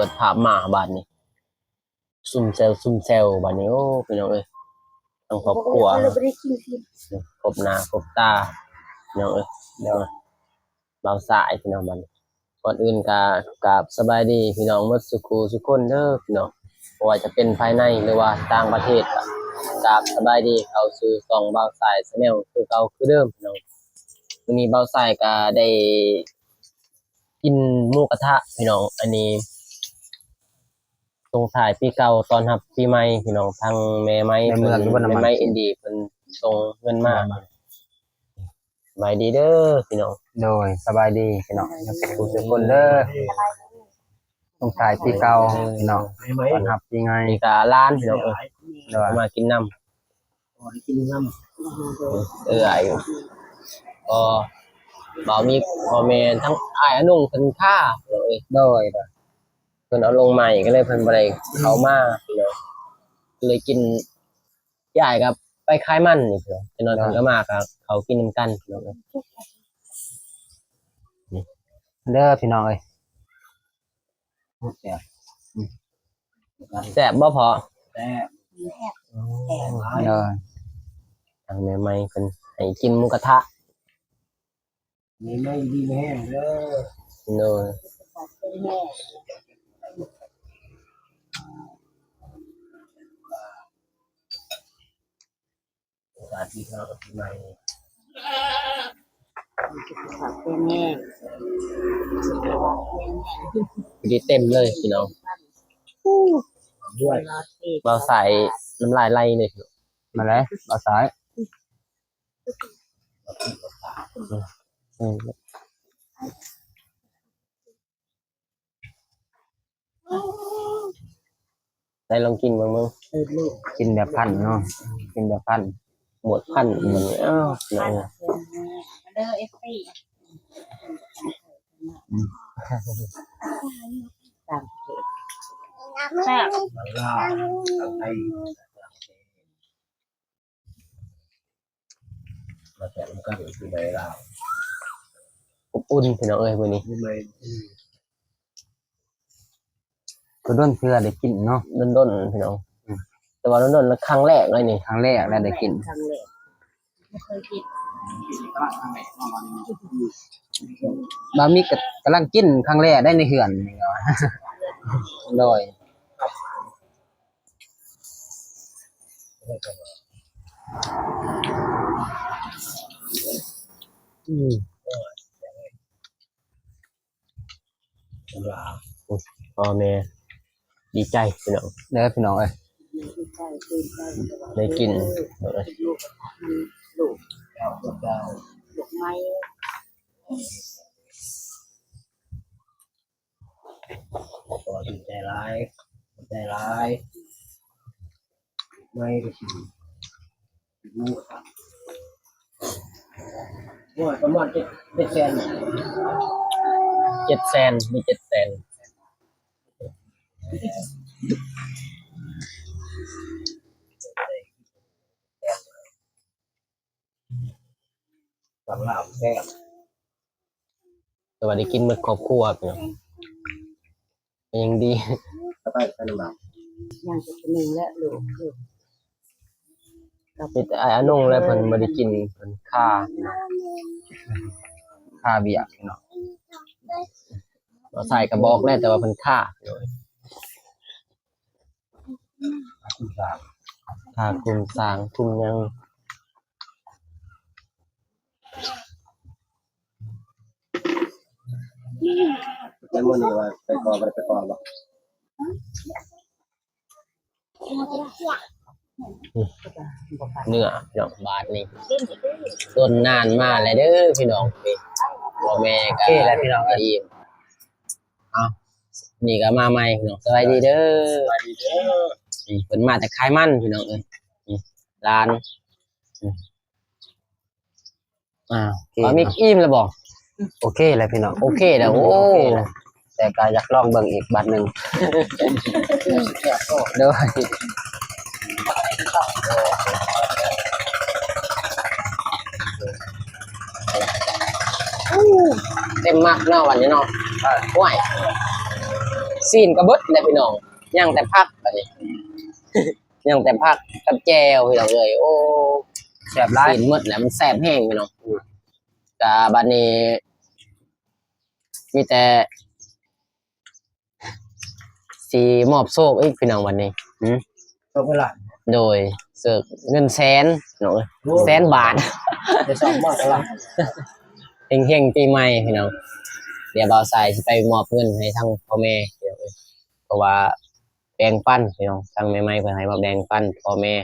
ດພາບມາບາດນີ້ ຊຸມແຊວຊຸມແຊວບາດນີ້. ໂອ້ ພີ່ນ້ອງເອີຍ ທັງຄອບຄົວ ໂອ້ ໂອ້ ໂອ້ ບໍ່ໄດ້ກິນ ພົບໜ້າພົບຕາ ພີ່ນ້ອງເອີຍ. ໂດຍ ບ່າວຊາຍ ພີ່ນ້ອງ ບາດນີ້ ກ່ອນອື່ນກໍກາບສະບາຍດີພີ່ນ້ອງໝົດສູ່ຄູ່ສູ່ຄົນເດີພີ່ນ້ອງ, ບໍ່ວ່າຈະເປັນພາຍໃນ ຫຼືວ່າຕ່າງປະເທດ ກໍກາບສະບາຍດີເຂົ້າສູ່ຊ່ອງບ່າວຊາຍ Channel ຄືເກົ່າຄືເດີມພີ່ນ້ອງ. ມື້ນີ້ບ່າວຊາຍກໍໄດ້ກິນໝູກະທະພີ່ນ້ອງ, ອັນນີ້ສົ່ງທ້າຍປີເກົ່າຕ້ອນຮັບປີໃໝ່ພີ່ນ້ອງ, ທາງແມ່ໄມ້ ແມ່ເມືອງຢູ່ບໍ່ນະ ແມ່ໄມ້ອິນດີເພິ່ນສົ່ງເງິນມາ. ສະບາຍດີເດີພີ່ນ້ອງ. ໂດຍ ສະບາຍດີພີ່ນ້ອງ ທຸກຄົນເດີ. ສົ່ງທ້າຍປີເກົ່າພີ່ນ້ອງ ຕ້ອນຮັບປີໃໝ່. ນີ້ກໍຫຼານພີ່ນ້ອງເອີຍ ໂດຍ ມາກິນນຳ ກິນນຳ ເອື້ອຍ ກໍບ່າວມີພໍ່ແມ່ ທັງອ້າຍອານົງເພິ່ນຂ້າ ໂດຍ ໂດຍ ເພິ່ນເອົາລົງໃໝ່ ກໍເລີຍເພິ່ນບໍ່ໄດ້ເຂົ້າມາພີ່ນ້ອງ, ກໍເລີຍກິນ ຍາຍກໍໄປຂາຍມັນນີ້ພີ່ນ້ອງ, ຈັກໜ້ອຍເພິ່ນກໍມາ ກໍເຂົ້າກິນນຳກັນພີ່ນ້ອງເອີຍ. ນີ້ເດີພີ່ນ້ອງເອີຍ ແຊບ ແຊບບໍ່ພໍ່? ແຊບ ໂອ້ ແຊບຫຼາຍ ເດີ. ທາງແມ່ໄມ້ເພິ່ນໃຫ້ກິນໝູກະທະ ມີໄມ້ດີມີແຮງເດີ. ໂດຍ ສາທິເນາະ ປີໃໝ່ ດີເຕັມເລີຍພີ່ນ້ອງ. ໂອ້ຍ ບ່າວຊາຍນ້ຳລາຍໄຫຼເລີຍ. ມາແລ້ວບ່າວຊາຍ. ໄດ້ລອງກິນເບິ່ງເບິ່ງ ກິນແບບພັນເນາະ ກິນແບບພັນ ໝວດພັນ ເອີ ເດີ ເອັຟຊີ ອືມ ຕ່າງປະເທດ ແຊບ ມາແຊະນຳກັນຢູ່ໃນລາວ ອົບອຸ່ນພີ່ນ້ອງເອີຍມື້ນີ້. ກໍດົນເທື່ອໄດ້ກິນເນາະ ດົນໆ ພີ່ນ້ອງ ອືມ ແຕ່ວ່າດົນໆ ຄັ້ງແລກເລີຍນີ້ ຄັ້ງແລກແລ້ວໄດ້ກິນ ຄັ້ງແລກ ບໍ່ເຄີຍກິນ. ບ່າວມີກະກຳລັງກິນຄັ້ງແລກໄດ້ໃນເຮືອນນີ້. ໂດຍ ອືມ ພໍ່ແມ່ດີໃຈພີ່ນ້ອງ ເດີພີ່ນ້ອງເອີຍ ໄດ້ກິນ ລູກໃໝ່ ຂໍດີໃຈຫຼາຍ ຂອບໃຈຫຼາຍ ໄມ້ກໍຊິໂອ້ຍ ປະມານເຈັດ ເຈັດແສນ ເຈັດແສນ ມີເຈັດແສນ. ຕຳລາວແຊບ ແຕ່ວ່າໄດ້ກິນໝົດຄອບຄົວພີ່ນ້ອງ ຍັງດີ ຍັງຈັກໜຶ່ງແຫຼະລູກ ມີແຕ່ອ້າຍອານົງແຫຼະເພິ່ນບໍ່ໄດ້ກິນ ເພິ່ນຄາ ຄາວຽກເນາະ ບໍ່ໃສ່ກະບອກແຫຼະ ແຕ່ວ່າເພິ່ນຄາ ຄ່າກຸ່ມສາງ ຄ່າກຸ່ມສາງ ກຸ່ມຫຍັງ ແລ້ວມື້ນີ້ວ່າໄປຂໍ ບໍ່ໄດ້ໄປຂໍບໍ່? ເນື້ອພີ່ນ້ອງ ບາດນີ້ ດົນນານມາແລ້ວເດີພີ່ນ້ອງ ພໍ່ແມ່ກໍ ໂອເຄແລ້ວພີ່ນ້ອງເອີຍ ອີ່ມ ເອົາ ນີ້ກໍມາໃໝ່ພີ່ນ້ອງ ສະບາຍດີເດີ ສະບາຍດີເດີ ນີ້ເພິ່ນມາແຕ່ຂາຍມັນພີ່ນ້ອງເອີຍ ນີ້ຫຼານ ອືມ ອ້າວ ໂອເຄ ບ່າວມິກອີ່ມແລ້ວບໍ່? ໂອເຄແລ້ວພີ່ນ້ອງ ໂອເຄແລ້ວ ໂອ້ ໂອເຄແລ້ວ ແຕ່ກໍຢາກລອງເບິ່ງອີກບາດໜຶ່ງ ໂດຍ ເຕັມໝັກເນາະ ບາດນີ້ເນາະ ໂອ້ຍ ຊີ້ນກໍເບິດແລ້ວພີ່ນ້ອງ ຍັງແຕ່ຜັກບາດນີ້ ຍັງແຕ່ຜັກກັບແຈ່ວພີ່ນ້ອງເອີຍ. ໂອ້ ແຊບຫຼາຍ ຊີ້ນໝົດແລ້ວ ມັນແຊບແຮງພີ່ນ້ອງ. ກະບາດນີ້ມີແຕ່ ຊິມອບໂຊກອີກພີ່ນ້ອງບັດນີ້. ຫືມ? ໂຊກເງິນລ້ານ? ໂດຍ ໂຊກເງິນແສນພີ່ນ້ອງເອີຍ. ໂອ້ ແສນບາດ ໄດ້ສອງໝື່ນລ້ານ. ເຮັງໆ ປີໃໝ່ພີ່ນ້ອງ. ດຽວບ່າວສາຍຊິໄປມອບເງິນໃຫ້ທາງພໍ່ແມ່ພີ່ນ້ອງເອີຍ ເພາະວ່າແບ່ງປັນພີ່ນ້ອງ ທາງແມ່ໃໝ່ເພິ່ນໃຫ້ມາແບ່ງປັນພໍ່ແມ່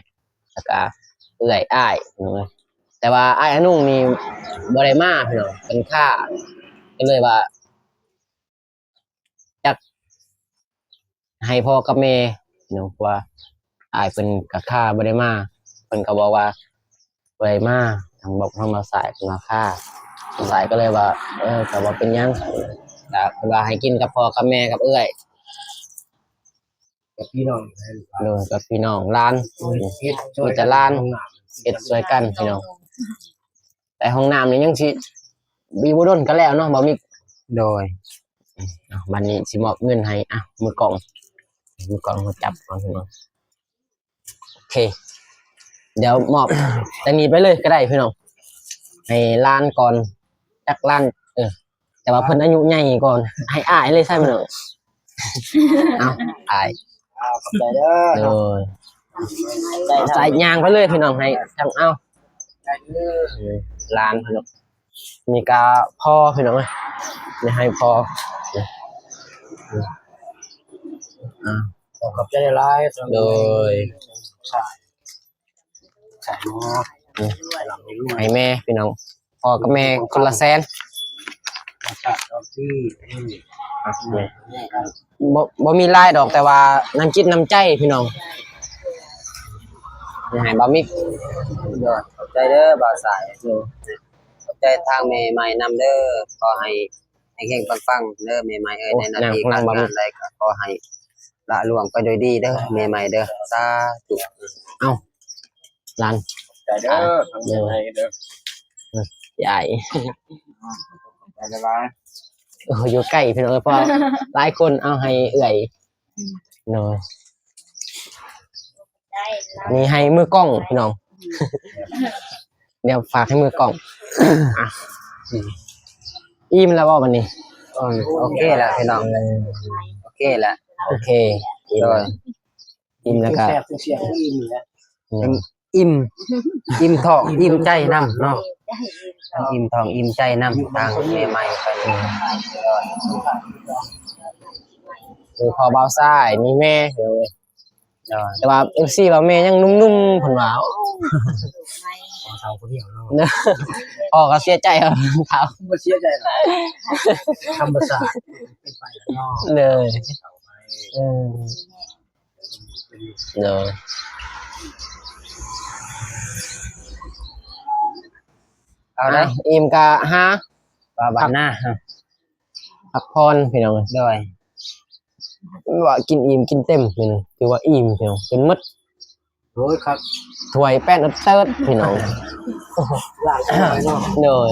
ແລ້ວກະເອື້ອຍອ້າຍພີ່ນ້ອງເອີຍ. ແຕ່ວ່າອ້າຍອານຸງນີ້ບໍ່ໄດ້ມາພີ່ນ້ອງ ເພິ່ນຄ້າ ກໍເລີຍວ່າ ຈັກໃຫ້ພໍ່ກັບແມ່ເນາະ ເພາະວ່າອ້າຍເພິ່ນກໍຄ້າບໍ່ໄດ້ມາ ເພິ່ນກໍບອກວ່າບໍ່ໄດ້ມາ ທາງບອກທາງບ່າວສາຍເພິ່ນວ່າຄ້າ ບ່າວສາຍກໍເລີຍວ່າ ເອີ ກໍບໍ່ເປັນຫຍັງ ກໍເພິ່ນວ່າໃຫ້ກິນກັບພໍ່ກັບແມ່ກັບເອື້ອຍ ກັບພີ່ນ້ອງ ໂດຍ ກັບພີ່ນ້ອງຫຼານ ເຮັດຊ່ວຍ ມີແຕ່ຫຼານ ເຮັດຊ່ວຍກັນພີ່ນ້ອງ. ແຕ່ຫ້ອງນ້ຳນີ້ຍັງຊິອີກບໍ່ດົນກໍແລ້ວເນາະ ບໍ່ມີ. ໂດຍ ເອົາ ບັດນີ້ຊິມອບເງິນໃຫ້ ອ່ະ ມືກ້ອງ ມືກ້ອງມາຈັບກ່ອນພີ່ນ້ອງ. ໂອເຄ ດຽວມອບຈາກນີ້ໄປເລີຍກໍໄດ້ພີ່ນ້ອງ ໃຫ້ຫຼານກ່ອນ ຈັກຫຼານ ເອີ ແຕ່ວ່າເພິ່ນອາຍຸໃຫຍ່ກ່ອນ ໃຫ້ອ້າຍເລີຍໃຊ່ໄໝເນາະ. ເອົາ ອ້າຍ ເອົາ ຂອບໃຈເດີ. ໂດຍ ໃສ່ ໃສ່ຍ່າງໄປເລີຍພີ່ນ້ອງ ໃຫ້ທາງ ເອົາ ຫຼານພີ່ນ້ອງ ນີ້ກະພໍ່ພີ່ນ້ອງເອີຍ ນີ້ໃຫ້ພໍ່ ອ່າ ຂໍຂອບໃຈຫຼາຍໆ. ໂດຍ ໃຫ້ແມ່ພີ່ນ້ອງ ພໍ່ກັບແມ່ຄົນລະແສນ ບໍ່ ບໍ່ມີຫຼາຍດອກ ແຕ່ວ່ານ້ຳຈິດນ້ຳໃຈພີ່ນ້ອງ ໃຫ້ບ່າວມິກ. ໂດຍ ຂອບໃຈເດີບ່າວສາຍ ໂດຍ ຂອບໃຈທາງແມ່ໃໝ່ນຳເດີ ຂໍໃຫ້ ເຮັງໆ ປັງໆ ເດີແມ່ໃໝ່ເອີຍ ໃນໜ້າທີ່ການງານໃດກໍຂໍໃຫ້ລະລ່ວງໄປໂດຍດີເດີແມ່ໃໝ່ເດີ ສາທຸ. ເອົ້າ ຫຼານ ຂອບໃຈເດີ ອ່າ ທາງແມ່ໃໝ່ເດີ ເອີ ຍາຍ ຂອບໃຈຫຼາຍໆ. ໂອ້ ຢູ່ໃກ້ພີ່ນ້ອງເອີຍ ເພາະຫຼາຍຄົນ ເອົາ ໃຫ້ເອື້ອຍ ໂດຍ ນີ້ໃຫ້ມືກ້ອງພີ່ນ້ອງ ດຽວຝາກໃຫ້ມືກ້ອງ ອ່ະ ອີ່ມແລ້ວບໍ່ບັດນີ້? ເອີ ໂອເຄແລ້ວພີ່ນ້ອງ ເອີ ໂອເຄແລ້ວ ໂອເຄ ອີ່ມ ໂດຍ ອີ່ມແລ້ວກໍ ແຊບ ສຽງອີ່ມແລ້ວ ອືມ ອີ່ມ ອີ່ມທ້ອງອີ່ມໃຈນຳເນາະ ອີ່ມທ້ອງອີ່ມໃຈນຳ ທາງແມ່ໃໝ່ເພິ່ນ ໂອ້ ພໍ່ບ່າວຊາຍ ມີແມ່ ໂດຍ ໂດຍ ແຕ່ວ່າເອັຟຊີວ່າແມ່ຍັງໜຸ່ມໆ ເພິ່ນວ່າ ພໍ່ເຖົ້າຜູ້ດຽວເນາະ ພໍ່ກໍເສຍໃຈ ເຖົ້າ ບໍ່ເສຍໃຈຫຼາຍ ທຳມະຊາດ ເປັນໄປແລ້ວເນາະ ເລີຍ ເອີ ໂດຍ ເອົາເດີ ອ່ະ ອີ່ມກະຫາ ວ່າບັດໜ້າ ພັກຜ່ອນພີ່ນ້ອງ ໂດຍ ວ່າກິນອີ່ມກິນເຕັມ ຖືວ່າອີ່ມພີ່ນ້ອງ ຈົນໝົດ ໂອ້ຍ ຄັກ ຖ້ວຍແປ້ນເຕີດພີ່ນ້ອງ ຫຼາຍເນາະ ໂດຍ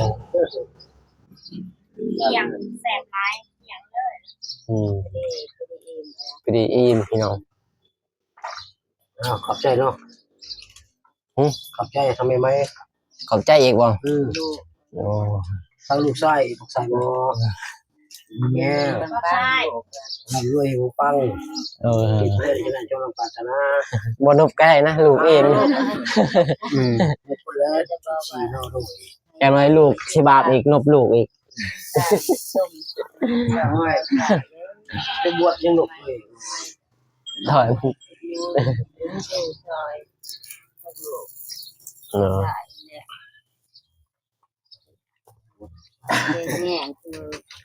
ອີ່ມແຊບຫຼາຍ ອີ່ມເລີຍ ອືມ ພໍດີອີ່ມພີ່ນ້ອງ. ອ້າວ ຂອບໃຈເນາະ ຫື ຂອບໃຈທາງແມ່ໃໝ່ ຂອບໃຈອີກບໍ່? ອືມ ໂອ້ ທັງລູກຊາຍອີກ ລູກຊາຍບໍ່ ແມ່ ລູກຊາຍ ຮ່ຳລວຍຮູ້ປັງ ເອີ ເຮັດເພື່ອຈະໄດ້ສົມຫວັງປາດຖະໜາ ບໍ່ນົບກໍໄດ້ນະ ລູກເອງ ອືມ ເຮັດພຸ້ນແຫຼະ ຊີ້ເນາະ ແຕ່ວ່າລູກຊິບາບອີກ ນົບລູກອີກ ໂອ້ຍ ໄປບວດຍັງນົບເລີຍ ຖອຍ ເອີ ແມ່ຄື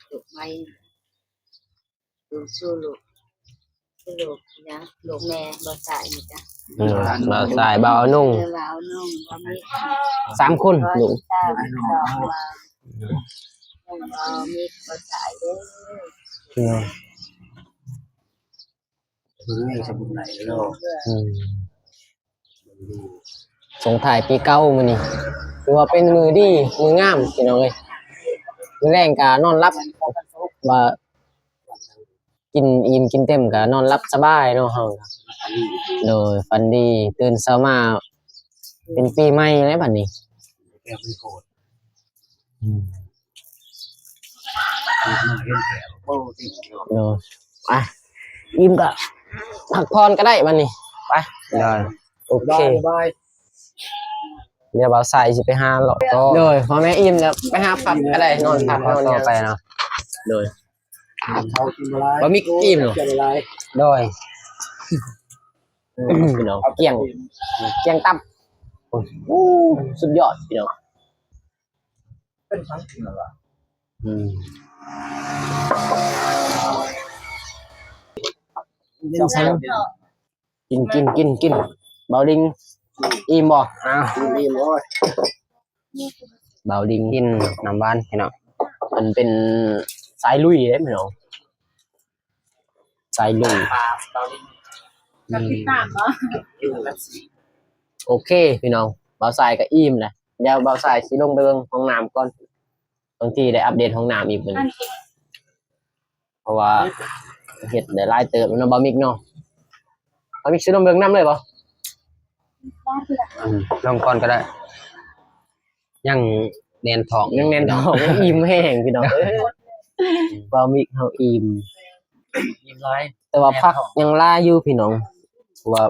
ລູກໃໝ່ ລູກສູ່ລູກ ຄືລູກຫຍັງ ລູກແມ່ ບ່າວຊາຍນີ້ຈ້ະ ເອີ ບ່າວຊາຍ ບ່າວອານຸງ ເອີ ບ່າວອານຸງ ບ່າວມິກ ສາມຄົນ ລູກ ສາມຄົນ ບ່າວມິກ ບ່າວຊາຍເດີ ເອີ ເພິ່ນຍັງສະບຸນໄດ້ເນາະ ອືມ ສົ່ງທ້າຍປີເກົ່າມື້ນີ້ ຖືວ່າເປັນມື້ດີ ມື້ງາມ ພີ່ນ້ອງເອີຍ ມື້ແລງກະນອນຫຼັບ ວ່າ ກິນອີ່ມກິນເຕັມກໍນອນຫຼັບສະບາຍເນາະເຮົາ. ໂດຍ ຝັນດີ ຕື່ນເຊົ້າມາເປັນປີໃໝ່ແລ້ວບັດນີ້. ອືມ ໂດຍ ໄປ ອີ່ມກໍພັກຜ່ອນກໍໄດ້ບັດນີ້. ໄປ ໂດຍ ໂອເຄ ສະບາຍ. ດຽວບ່າວຊາຍຊິໄປຫາເລາະຕໍ່. ໂດຍ ພໍ່ແມ່ອີ່ມແລ້ວໄປຫາພັກກໍໄດ້ ນອນພັກນອນຫຍັງໄປເນາະ. ໂດຍ ບ່າວມິກອີ່ມເນາະ. ໂດຍ ພີ່ນ້ອງ ກ້ຽງ ກ້ຽງຕັບ. ໂອ້ ສຸດຍອດພີ່ນ້ອງ. ເປັນຫຍັງກິນແລ້ວວະ? ອືມ ກິນ ກິນ ກິນ ກິນ. ບ່າວດິງ ອີ່ມບໍ່? ອ້າວ ອີ່ມ ອີ່ມ. ໂອ້ຍ ບ່າວດິງກິນນ້ຳຫວານພີ່ນ້ອງ. ເພິ່ນເປັນສາຍລຸຍເດ້ພີ່ນ້ອງ ສາຍລຸຍ. ອືມ ໂອເຄພີ່ນ້ອງ ບ່າວຊາຍກໍອີ່ມແລ້ວ. ດຽວບ່າວຊາຍຊິລົງໄປເບິ່ງຫ້ອງນ້ຳກ່ອນ. ບາງທີໄດ້ອັບເດດຫ້ອງນ້ຳອີກມື້ນີ້ ເພາະວ່າເຮັດໄດ້ຫຼາຍເຕີບເນາະ ບ່າວມິກເນາະ. ບ່າວມິກຊິລົງເບິ່ງນຳເລີຍບໍ່? ອືມ ລົງກ່ອນກໍໄດ້ ຍັງແໜ້ນທ້ອງ ຍັງແໜ້ນທ້ອງ ຍັງອີ່ມແຮງພີ່ນ້ອງເອີຍ. ບ່າວມິກເຮົາອີ່ມ ອີ່ມຫຼາຍ ແຕ່ວ່າຜັກຍັງຫຼາຍຢູ່ພີ່ນ້ອງ ເພາະວ່າ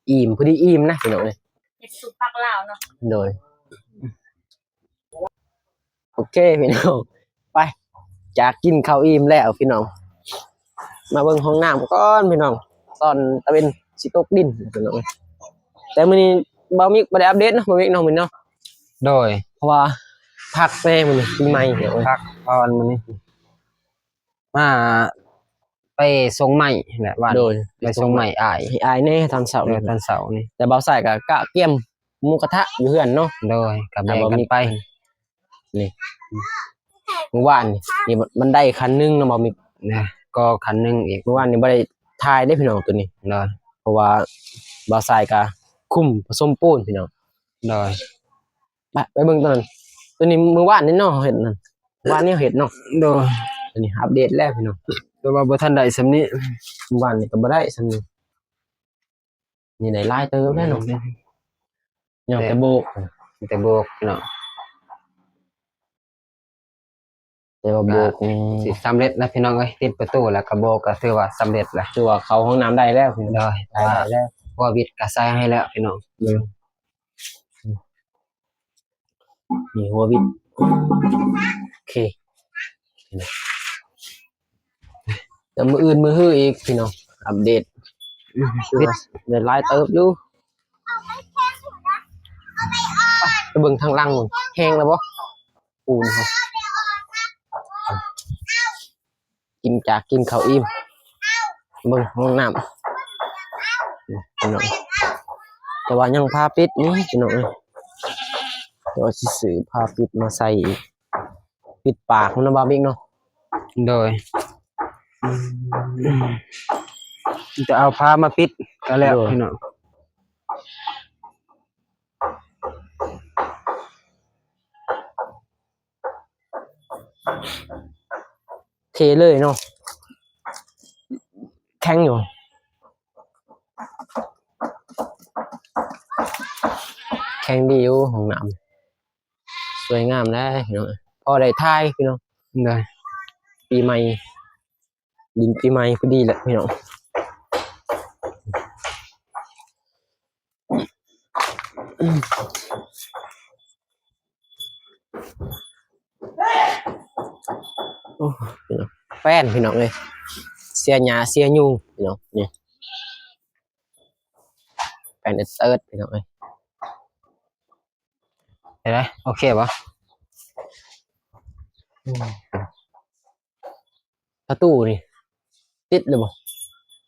ອີ່ມ ພໍດີອີ່ມນະພີ່ນ້ອງເອີຍ. ເຮັດຊຸບຜັກລາວເນາະ. ໂດຍ ໂອເຄພີ່ນ້ອງ ໄປ ຈາກກິນເຂົ້າອີ່ມແລ້ວພີ່ນ້ອງ ມາເບິ່ງຫ້ອງນ້ຳກ່ອນພີ່ນ້ອງ. ຕອນຕາເວັນຊິຕົກດິນພີ່ນ້ອງ ແຕ່ມື້ນີ້ບ່າວມິກບໍ່ໄດ້ອັບເດດເນາະ ບ່າວມິກເນາະ ມື້ນີ້ເນາະ. ໂດຍ ເພາະວ່າພັກແດ່ມື້ນີ້ ປີໃໝ່ ພັກຜ່ອນມື້ນີ້. ມາໄປສົ່ງໄມ້ແຫຼະ ວ່າ. ໂດຍ ໄປສົ່ງໄມ້ອ້າຍ ໃຫ້ອ້າຍແດ່ຕອນເຊົ້າ. ເອີ ຕອນເຊົ້ານີ້ ແຕ່ບ່າວຊາຍກໍກະກຽມໝູກະທະຢູ່ເຮືອນເນາະ. ໂດຍ ກໍແບ່ງກັນໄປ. ນີ້ ມື້ວານນີ້ ນີ້ບັນໄດຂັ້ນໜຶ່ງເນາະ ບ່າວມິກ ນະ ກໍຂັ້ນໜຶ່ງອີກ. ມື້ວານນີ້ບໍ່ໄດ້ຖ່າຍເດ້ພີ່ນ້ອງ ໂຕນີ້. ໂດຍ ເພາະວ່າບ່າວຊາຍກໍຄຸມປະສົມປູນພີ່ນ້ອງ. ໂດຍ ໄປ ໄປເບິ່ງຕົວນັ້ນ ຕົວນີ້ມື້ວານນີ້ເນາະ ເຮົາເຮັດນັ້ນ ວານນີ້ເຮົາເຮັດເນາະ. ໂດຍ ຕົວນີ້ອັບເດດແລ້ວພີ່ນ້ອງ ແຕ່ວ່າບໍ່ທັນໄດ້ສ່ຳນີ້ ວານນີ້ກໍບໍ່ໄດ້ສ່ຳນີ້. ນີ້ໄດ້ຫຼາຍເຕີບແລ້ວເນາະ ຍັງແຕ່ໂບກ ແຕ່ໂບກເນາະ. ແຕ່ວ່າໂບກນີ້ ກໍຊິສຳເລັດແລ້ວພີ່ນ້ອງເອີຍ ຕິດປະຕູແລ້ວກໍໂບກກໍຖືວ່າສຳເລັດແລ້ວ ຖືວ່າເຂົ້າຫ້ອງນ້ຳໄດ້ແລ້ວພີ່ນ້ອງ. ໂດຍ ໄດ້ແລ້ວ ຫົວບິດກໍໃສ່ໃຫ້ແລ້ວພີ່ນ້ອງ. ໂດຍ ນີ້ຫົວບິດ ໂອເຄ ແຕ່ມື້ອື່ນມື້ຮືອີກພີ່ນ້ອງ ອັບເດດ ໄດ້ຫຼາຍເຕີບຢູ່. ໄປເບິ່ງທາງຫຼັງ ແຫ້ງແລ້ວບໍ່? ປູນ ກິນ ຈາກກິນເຂົ້າອີ່ມ ເບິ່ງຫ້ອງນ້ຳພີ່ນ້ອງ ແຕ່ວ່າຍັງຝາປິດນີ້ພີ່ນ້ອງເອີຍ ແຕ່ວ່າຊິຊື້ຝາປິດມາໃສ່ອີກ ປິດປາກມັນນະ ບ່າວມິກເນາະ. ໂດຍ ຈະເອົາຜ້າມາປິດກໍແລ້ວ ໂດຍ ພີ່ນ້ອງ. ເທ່ເລີຍເນາະ ແຂງຢູ່ ແຂງດີຢູ່ ຫ້ອງນ້ຳສວຍງາມແລ້ວພີ່ນ້ອງ ພໍໄດ້ຖ່າຍພີ່ນ້ອງ. ໂດຍ ປີໃໝ່ ດິນປີໃໝ່ພໍດີແຫຼະພີ່ນ້ອງ. ໂອ້ ພີ່ນ້ອງ ແປ້ນພີ່ນ້ອງເອີຍ ເສຍຫຍ້າເສຍຍຸງພີ່ນ້ອງ ນີ້ ແປ້ນເຕີດພີ່ນ້ອງເອີຍ. ເຫັນໄດ ໂອເຄບໍ່? ອືມ ປະຕູນີ້ຕິດແລ້ວບໍ່?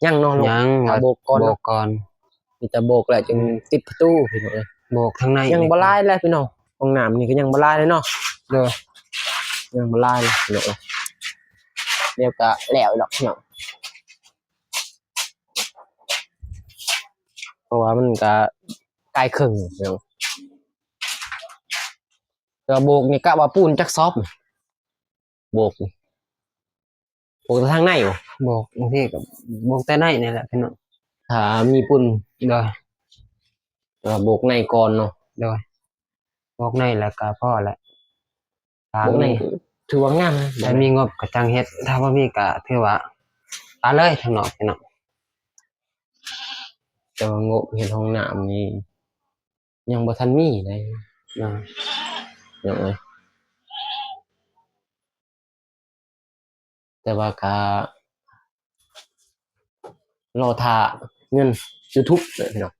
ຍັງເນາະ ຍັງ ຖ້າໂບກກ່ອນ ໂບກກ່ອນ ມີແຕ່ໂບກແລ້ວຈຶ່ງຕິດປະຕູພີ່ນ້ອງເອີຍ. ໂບກທາງໃນ ຍັງບໍ່ຫຼາຍແຫຼະພີ່ນ້ອງ ຫ້ອງນ້ຳນີ້ກໍຍັງບໍ່ຫຼາຍເລີຍເນາະ. ໂດຍ ຍັງບໍ່ຫຼາຍເລີຍພີ່ນ້ອງເອີຍ ດຽວກໍແລ້ວດອກພີ່ນ້ອງ ເພາະວ່າມັນກໍໃກ້ເຄິ່ງແລ້ວ. ແຕ່ວ່າໂບກນີ້ກະວ່າປູນຈັກສອບ ໂບກນີ້ ໂບກແຕ່ທາງໃນບໍ? ໂບກ ບາງທີກໍໂບກແຕ່ໃນນີ້ແຫຼະພີ່ນ້ອງ ຖ້າມີຝຸ່ນ. ໂດຍ ແຕ່ວ່າໂບກໃນກ່ອນເນາະ. ໂດຍ ໂບກໃນແລ້ວກໍພໍແຫຼະ. ຖ້າມີ ໂບກໃນຖືວ່າງາມນະ ຖ້າມີງົບກໍຈັ່ງເຮັດ ຖ້າບໍ່ມີກໍຖືວ່າປະເລີຍທາງນອກພີ່ນ້ອງ. ແຕ່ວ່າງົບເຮັດຫ້ອງນ້ຳນີ້ຍັງບໍ່ທັນມີເດ້ ເນາະ ພີ່ນ້ອງເອີຍ. ແຕ່ວ່າກໍລໍຖ້າເງິນຢູທູບເດີພີ່ນ້ອງ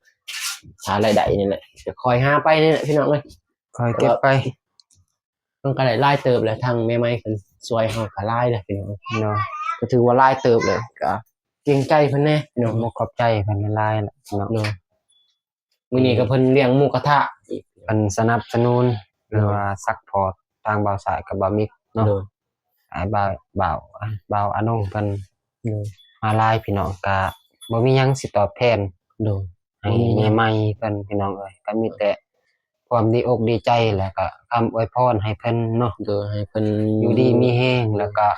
ຖ້າລາຍໄດ້ນີ້ແຫຼະ ຈະຄ່ອຍຫາໄປນີ້ແຫຼະພີ່ນ້ອງເອີຍ ຄ່ອຍເກັບໄປ. ມັນກໍໄດ້ຫຼາຍເຕີບແຫຼະ ທາງແມ່ໄມ້ເພິ່ນຊ່ວຍເຮົາກໍຫຼາຍເດ້ພີ່ນ້ອງເນາະ ກໍຖືວ່າຫຼາຍເຕີບແຫຼະ ກໍເກງໃຈເພິ່ນແດ່ພີ່ນ້ອງ ຂອບໃຈເພິ່ນຫຼາຍໆແຫຼະເນາະ ເນາະ. ມື້ນີ້ກໍເພິ່ນລ້ຽງໝູກະທະອີກ ເພິ່ນສະໜັບສະໜູນ ໂດຍ ຫຼືວ່າຊັບພອດທາງບ່າວຊາຍກັບບ່າວມິກເນາະ ໂດຍ ອ້າຍບ່າວ ບ່າວ ບ່າວອານົງເພິ່ນ ໂດຍ ມາຫຼາຍພີ່ນ້ອງ ກະບໍ່ມີຫຍັງຊິຕອບແທນ ໂດຍ ໃຫ້ແມ່ໃໝ່ເພິ່ນພີ່ນ້ອງເອີຍ ກະມີແຕ່ຄວາມດີອົກດີໃຈ ແລ້ວກະຄຳອວຍພອນໃຫ້ເພິ່ນເນາະ ໂດຍ ໃຫ້ເພິ່ນຢູ່ດີມີແຮງ ແລ້ວກະ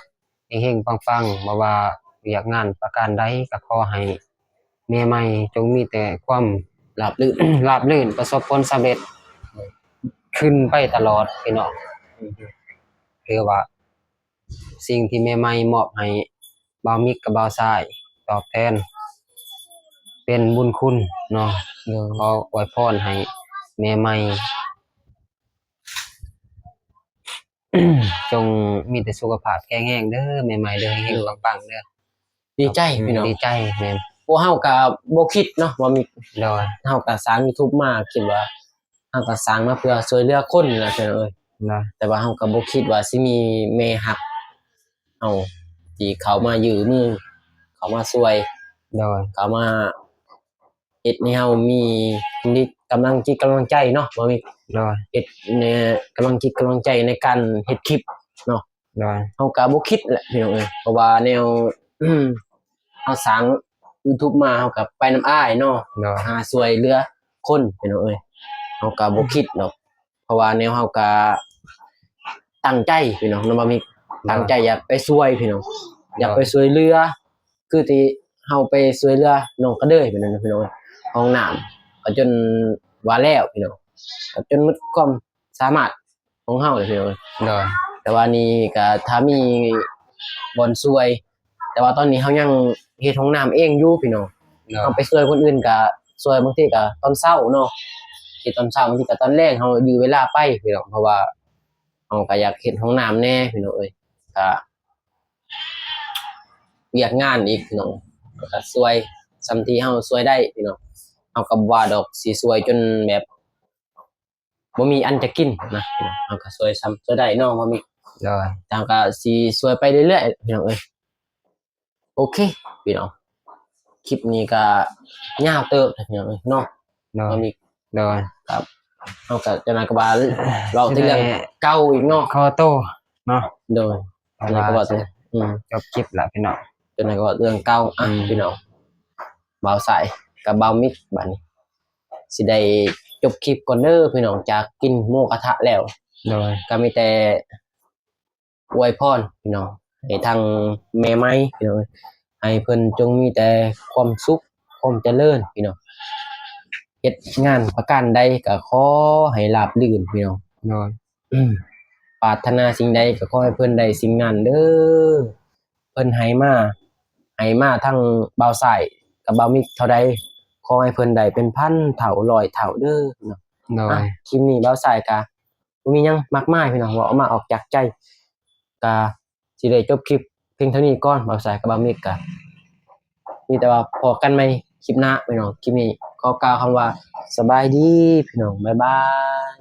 ເຮັງໆ ປັງໆ ບໍ່ວ່າວຽກງານປະການໃດ ກໍຂໍໃຫ້ແມ່ໃໝ່ຈົ່ງມີແຕ່ຄວາມລາບລື່ນ ລາບລື່ນ ປະສົບຜົນສຳເລັດຂຶ້ນໄປຕະຫຼອດພີ່ນ້ອງ. ຖືວ່າສິ່ງທີ່ແມ່ໃໝ່ມອບໃຫ້ບ່າວມິກກັບບ່າວຊາຍຕອບແທນເປັນບຸນຄຸນເນາະ. ໂດຍ ຂໍອວຍພອນໃຫ້ແມ່ໃໝ່ ຈົ່ງມີແຕ່ສຸຂະພາບແຂງແຮງເດີແມ່ໃໝ່ເດີ ເຮັງໆ ໂດຍ ປັງໆ ເດີ. ດີໃຈພີ່ນ້ອງ ດີໃຈແມ່ນ ພວກເຮົາກໍບໍ່ຄິດເນາະວ່າມີ ໂດຍ ເຮົາກໍສ້າງຢູທູບມາ ຄິດວ່າເຮົາກໍສ້າງມາເພື່ອຊ່ວຍເຫຼືອຄົນນີ້ແຫຼະພີ່ນ້ອງເອີຍ ໂດຍ ແຕ່ວ່າເຮົາກໍບໍ່ຄິດວ່າຊິມີແມ່ຮັກເຮົາທີ່ເຂົ້າມາຍື່ມື ເຂົ້າມາຊ່ວຍ ໂດຍ ເຂົ້າມາ ເຮັດໃຫ້ເຮົາມີກຳລັງຈິດກຳລັງໃຈເນາະ ບໍ່ມີ ໂດຍ ເຮັດໃຫ້ກຳລັງຈິດກຳລັງໃຈໃນການເຮັດຄລິບເນາະ ໂດຍ ເຮົາກໍບໍ່ຄິດແຫຼະພີ່ນ້ອງເອີຍ ເພາະວ່າແນວ ເຮົາສ້າງຢູທູບມາ ເຮົາກໍໄປນຳອ້າຍເນາະ ໂດຍ ຫາຊ່ວຍເຫຼືອຄົນພີ່ນ້ອງເອີຍ ເຮົາກໍບໍ່ຄິດດອກ ເພາະວ່າແນວເຮົາກໍຕັ້ງໃຈພີ່ນ້ອງເນາະ ບໍ່ມີ ໂດຍ ຕັ້ງໃຈຢາກໄປຊ່ວຍພີ່ນ້ອງ ຢາກໄປ ໂດຍ ຊ່ວຍເຫຼືອ ຄືທີ່ເຮົາໄປຊ່ວຍເຫຼືອນ້ອງກະເດີຍ ພີ່ນ້ອງ ຫ້ອງນ້ຳກໍຈົນວ່າແລ້ວພີ່ນ້ອງ ກໍຈົນໝົດຄວາມສາມາດຂອງເຮົາແຫຼະພີ່ນ້ອງ ໂດຍ ແຕ່ວ່ານີ້ກໍຖ້າມີບ່ອນຊ່ວຍ ແຕ່ວ່າຕອນນີ້ເຮົາຍັງເຮັດຫ້ອງນ້ຳເອງຢູ່ພີ່ນ້ອງ ໂດຍ ເຮົາໄປຊ່ວຍຄົນອື່ນກໍຊ່ວຍບາງທີກໍຕອນເຊົ້າເນາະ ເຮັດຕອນເຊົ້າ ບາງທີກໍຕອນແລງ ເຮົາຢືເວລາໄປພີ່ນ້ອງ ເພາະວ່າເຮົາກໍຢາກເຮັດຫ້ອງນ້ຳແດ່ພີ່ນ້ອງເອີຍ ກໍ ວຽກງານອີກພີ່ນ້ອງ ເຮົາກໍຊ່ວຍສ່ຳທີ່ເຮົາຊ່ວຍໄດ້ພີ່ນ້ອງ ເຮົາກໍບໍ່ວ່າດອກ ຊິຊ່ວຍຈົນແບບບໍ່ມີອັນຈະກິນນະພີ່ນ້ອງ ເຮົາກໍຊ່ວຍສ່ຳຊ່ວຍໄດ້ເນາະ ບໍ່ມີ ໂດຍ ເຮົາກໍຊິຊ່ວຍໄປເລື້ອຍໆ ພີ່ນ້ອງເອີຍ ໂອເຄພີ່ນ້ອງ ຄລິບນີ້ກໍຍາວເຕີບພີ່ນ້ອງເອີຍເນາະ ໂດຍ ບໍ່ມີ ໂດຍ ຄັບ ເຮົາກໍຈັ່ງໃດກໍວ່າເວົ້າແຕ່ເລື່ອງເກົ່າອີກເນາະ ຂໍໂຕເນາະ ໂດຍ ແຕ່ວ່າ ອືມ ຈົບຄລິບລະພີ່ນ້ອງ ຈັ່ງໃດກໍເວົ້າເລື່ອງເກົ່າ ອະ ອືມ ພີ່ນ້ອງ ບ່າວສາຍກັບບ່າວມິກ ບາດນີ້ຊິໄດ້ຈົບຄລິບກ່ອນເດີພີ່ນ້ອງ ຈາກກິນໝູກະທະແລ້ວ ໂດຍ ກໍມີແຕ່ ອວຍພອນພີ່ນ້ອງ ໃຫ້ທາງແມ່ໃໝ່ພີ່ນ້ອງ ໃຫ້ເພິ່ນຈົ່ງມີແຕ່ຄວາມສຸກ ຄວາມຈະເລີນພີ່ນ້ອງ ເຮັດງານປະການໃດກໍຂໍໃຫ້ລາບລື່ນພີ່ນ້ອງ ໂດຍ ປາດຖະໜາສິ່ງໃດກໍຂໍໃຫ້ເພິ່ນໄດ້ສິ່ງນັ້ນເດີ ເພິ່ນໃຫ້ມາ ໃຫ້ມາທາງບ່າວສາຍກັບບ່າວມິກເທົ່າໃດ ຂໍໃຫ້ເພິ່ນໄດ້ເປັນພັນເທົ່າ ຮ້ອຍເທົ່າເດີພີ່ນ້ອງ ໂດຍ ອະ ຄລິບນີ້ບ່າວສາຍກະ ບໍ່ມີຫຍັງມາກມາຍພີ່ນ້ອງ ເວົ້າອອກມາອອກຈາກໃຈ ກະຊິໄດ້ຈົບຄລິບພຽງເທົ່ານີ້ກ່ອນ ບ່າວສາຍກັບບ່າວມິກກະ ມີແຕ່ວ່າພໍ້ກັນໃໝ່ຄລິບໜ້າພີ່ນ້ອງ ຄລິບນີ້ຂໍກ່າວຄຳວ່າ ສະບາຍດີພີ່ນ້ອງ ບາຍບາຍ.